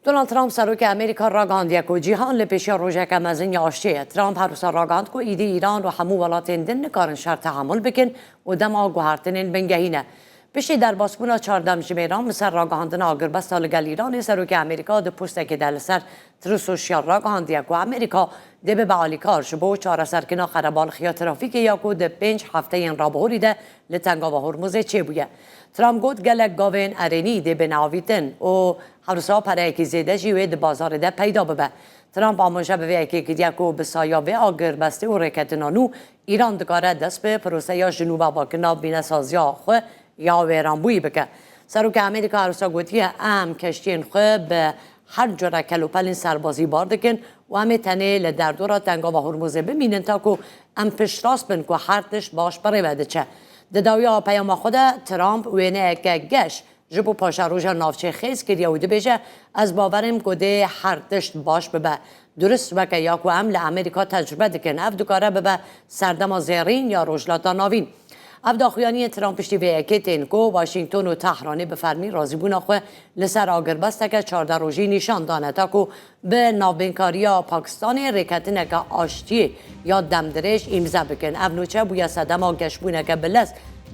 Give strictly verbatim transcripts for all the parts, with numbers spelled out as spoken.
Donald Trump, serokê Amerîka, ragihandiye ku cîhan li pêşiya rojeke mezin ya aştiyê ye. Trump her wisa ragihand ku îdî Îran û hemû welatên din nikarin şer tehemûl bikin û dema guhertinên bingehîn e. Piştî derbasbûna çar demjimêran li ser ragihandina agirbesta li gel Îranê, serokê Amerîka di postekê de li ser Truth Social ragihandiye ku Amerîka dê bibe alîkar ji bo çareserkirina qerebalixiya trafîkê ya ku di pênc hefteyên rabihorî de li Tengava Hormuzê çêbûye. Trump got, gelek gavên erênî dê bêne avîtin û her wisa pereyekî zêde jî wê di bazarê de peyda bibe. Trump amaje bi vê yekê kiriye ku bi saya vê agirbestê û rêketina nû, Îran dikare dest bi proseya ji nû vebakirina bînesaziya xwe ya wêranbûyî bike. Serokê Amerîka her wisa gotiye, em keştiyên xwe bi her cure kelûpelên serbazî bar dikin û em ê tenê li derdora Tengava Hormuzê bimînin ta ku em piştrast bin ku her tişt baş bi rê ve diçe. Di dawiya peyama xwe de Trump wêneyeke geş ji bo paşeroja navçê xêz kiriye û dibêje, ez bawer im ku dê her tişt baş bibe. Durist weke ya ku em li Amerîka tecrube dikin, ev dikare bibe serdema zêrîn ya Rojhilata Navîn. Ev daxuyaniyên Trump piştî vê yekê tên ku Washington û Tehranê bi fermî razîbûna xwe li ser agirbesteke çardeh rojî nîşan dane, ta ku bi navbênkariya Pakistanê rêketineke aştiyê ya demdirêj îmze bikin. Ev nûçe bûye sedema geşbûneke bilez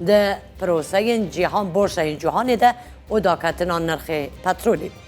di proseyên cîhan, borseyên cîhanê de û daketina nirxê petrolê.